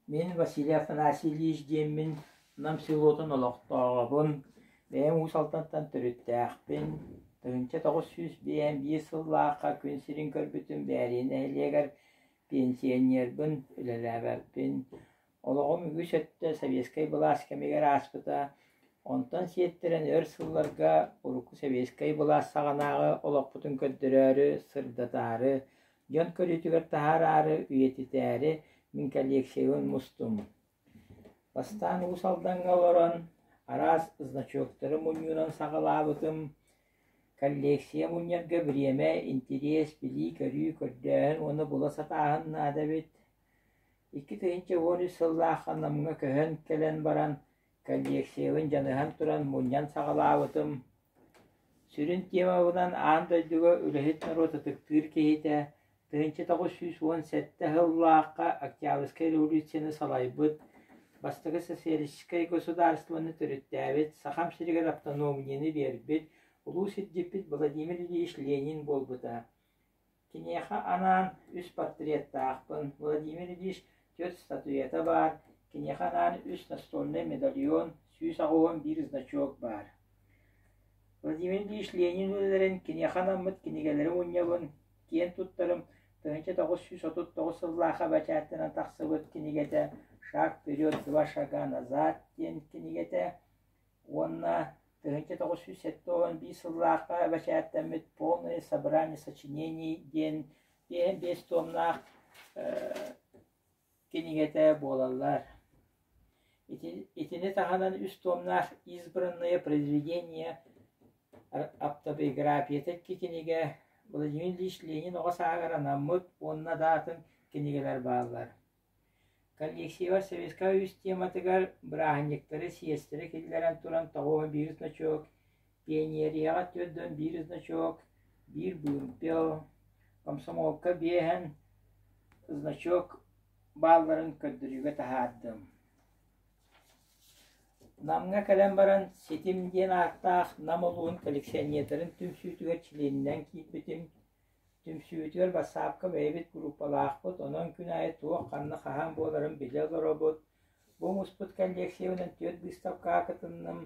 Мин Василий Афанасьевич диэммин Нам селотун олохтооҕобун, бэйэм Уус Алдантан төрүттээхпин, 1951 сыллаахха күн сирин көрбүтүм Бээрийэ нэһилиэгэр пенсионербын, үлэлээбэппин. Олоҕум үгүс өттө советскай былаас кэмигэр ааспыта, онтон сиэттэрэн өр сылларга урукку советскай былаас саҕанааҕы олохпутун көрдөрөөрү, сырдатаары, дьон көрүүтүгэр таһаараары, үйэтитээри мин коллекциябын мустум. Бастаан Уус Алдаҥҥа олорон араас значоктары мунньуунан саҕалаабытым. Коллекция мунньарга бириэмэ, интэриэс, билии-көрүү, көрдөөһүн уонна була сатааһын наада эбит. 2013 сыллаахха Намҥа көһөн кэлэн баран коллекциябын дьаныһан туран мунньан саҕалаабытым. Сүрүн темабынан аан дойдуга үлэһит норуот ытыктыыр киһитэ, 1917 сыллаахха Октябрьскай революцияны салайбыт, бастакы социалистическай государствоны төрүттээбит, Сахам сиригэр автономияны биэрбит улуу сирдьиппит Владимир Ильич Ленин буолбута. Киниэхэ анаан үс портреттаахпын, Владимир Ильич түөрт статуята баар, киниэхэ анаан үс настольнай медальон, 181 значок баар. Владимир Ильич Ленин үлэлэрин киниэхэ анаммыт кинигэлэри мунньабын, киэн туттарым 1939 сыллаахха бэчээттэнэн тахсыбыт кинигэтэ «Шаг вперед, два шага назад» диэн кинигэтэ уонна 1971 сыллаахха бэчээттэммит «Полное собрание сочинений» диэн 55 туомнаах кинигэтэ буолаллар. Итини таһынан үс туомнаах «Избранное произведение» автобиографията икки кинигэ Владимир Ильич Ленин оҕо сааһыгар анаммыт уонна да атын кинигэлэр бааллар. Коллектива советскай үс тематыгар бырааһынньыктары, съезтэри киллэрэн туран 91 значок, пионерияҕа 41 значок, биир вымпел, комсомолка биэһэн значок баалларын көрдөрүүгэ таһаардым. Намҥа кэлэн баран «Ситим» диэн ааттаах Нам улууһун коллекционердарын түмсүүтүгэр чилиэнинэн киирбитим. Түмсүүбүтүгэр бассаапка бэйэбит группалаахпыт, онон күн аайы туох ханна хаһан буоларын билэ олоробут. Бу муспут коллекциябынан түөрт быыстапкаҕа кытынным.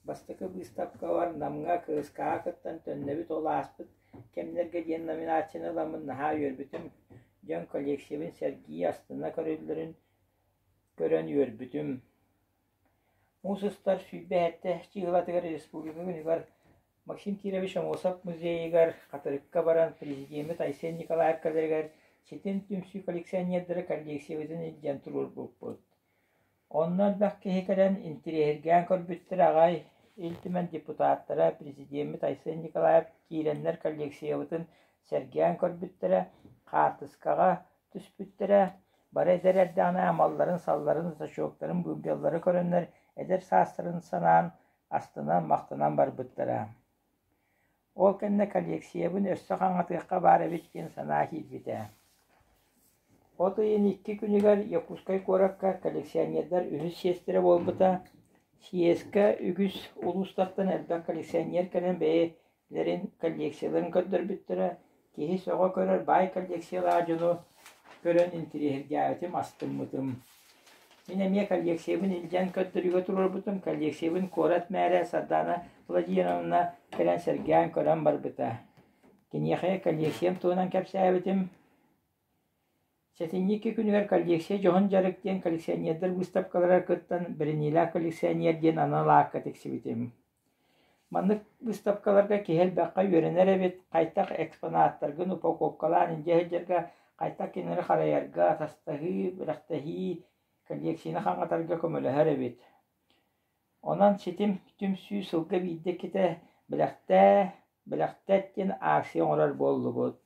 Бастакы быыстапкабар Намҥа КСК-ҕа кыттан төннөбүт ол ааспыт кэмнэргэ диэн номинацияны ыламмын наһаа үөрбүтүм. Дьон коллекциябын сэргии, астына көрөллөрүн көрөн үөрбүтүм. Муус устар 27 чыыһылатыгар республика күнүгэр Максим Кирович Аммосов музейыгар Хатырыкка баран президеммит Айсен Николаев кэлэригэр Ситим түмсүү коллекционердара коллекциябытын илдьэн туруорбуппут. Онно элбэх киһи кэлэн интириэһиргээн көрбүттэрэ аҕай, Ил Түмэн депутаттара, президеммит Айсен Николаев киирэннэр коллекциябытын сэргээн көрбүттэрэ, хаартыскаҕа түспүттэрэ, бары эдэр эрдэҕинэ амалларын-салларын, значоктарын, быыбдаллары көрөннөр эдэр саастарын санаан, астынан, махтанан барбыттара. Ол кэннэ коллекциябын өссө хаҥатыахха баар эбит диэн санаа киирбитэ. От ыйын икки күнүгэр Якутскай куоракка коллекционердар үһүс сиэстэрэ буолбута. Съезкэ үгүс улуустартан элбэх коллекционер кэлэн бэйэлэрин коллекцияларын көрдөрбүттэрэ. Киһи сөҕө көрөр баай коллекциялаах дьону көрөн интириэһиргээбитим, астыммытым. Мин эмиэ коллекциябын илдьэн көрдөрүүгэ туруорбутум. Коллекциябын куорат мээрэ Сардаана Владимировна кэлэн сэргээн көрөн барбыта. Киниэхэ коллекциям туһунан кэпсээбитим. Сэтинньи икки күнүгэр «Коллекция дьоһун дьарык» диэн коллекционердар быыстапкаларыгар кыттан «Бэриниилээх коллекционер» диэн анал аакка тиксибитим. Маннык быыстапкаларга киһи элбэххэ үөрэнэр эбит, хайдах экспонаттаргын упаковкалаан илдьэ сылдьарга, хайдах кинилэри харайарга, атастаһыы, бэлэхтэһии, коллекцияны хаҥатарга көмөлөһөр эбит. Онон ситим түмсүү сылга биирдэ иккитэ бэлэхтээ, бэлэхтэт диэн акция оҥорор буоллубут.